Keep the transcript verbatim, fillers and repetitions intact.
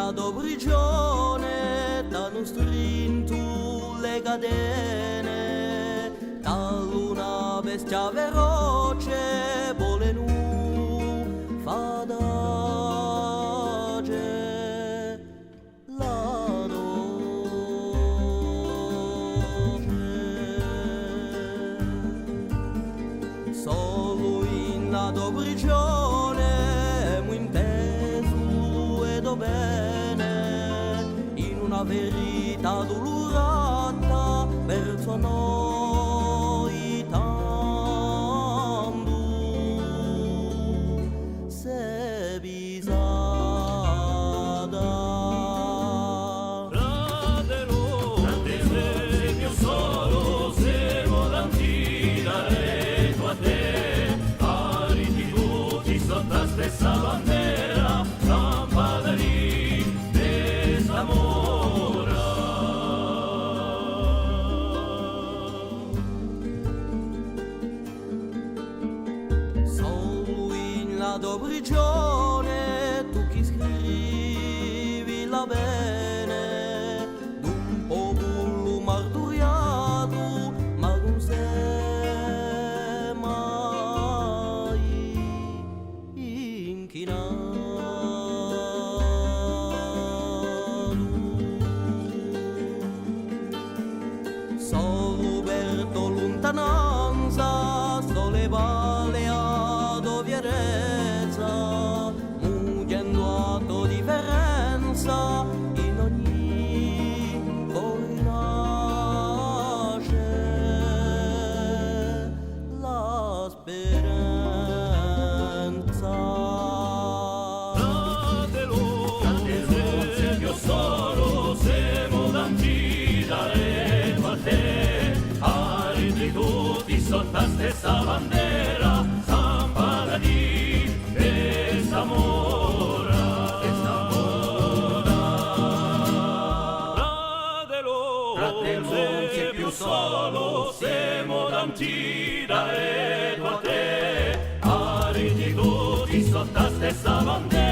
A to prigione t'anu strintu le catene, tallu una bestia feroce, volenu fà tace la to voce. Solu in a to prigione emu intesu e to pene, in una ferita dulurata, persu à noi tantu s'hè pisata. Fratellu, fratellu, sè più solu, semu tanti daretu à tè, pariti tutti sottu à a stessa bandera, stampata di, di st'amore. Solu in a to prigione, tù chì scrivi la pene d'un populu marturiatu, ma chì ùn s'hè mai inchinatu. Solu per to luntananza, sole pale a to fierezza, mughjendu a to differenza in ogni fornace. La speranza. Fratellu, fratellu, sè più solu, semu tanti daretu à tè, pariti tutti sottu à a stessa bandera, stampata di, di st'amore, di st'amore. Fratellu, fratellu, sè più solu, semu tanti daretu à tè, pariti tutti sottu à a stessa bandera.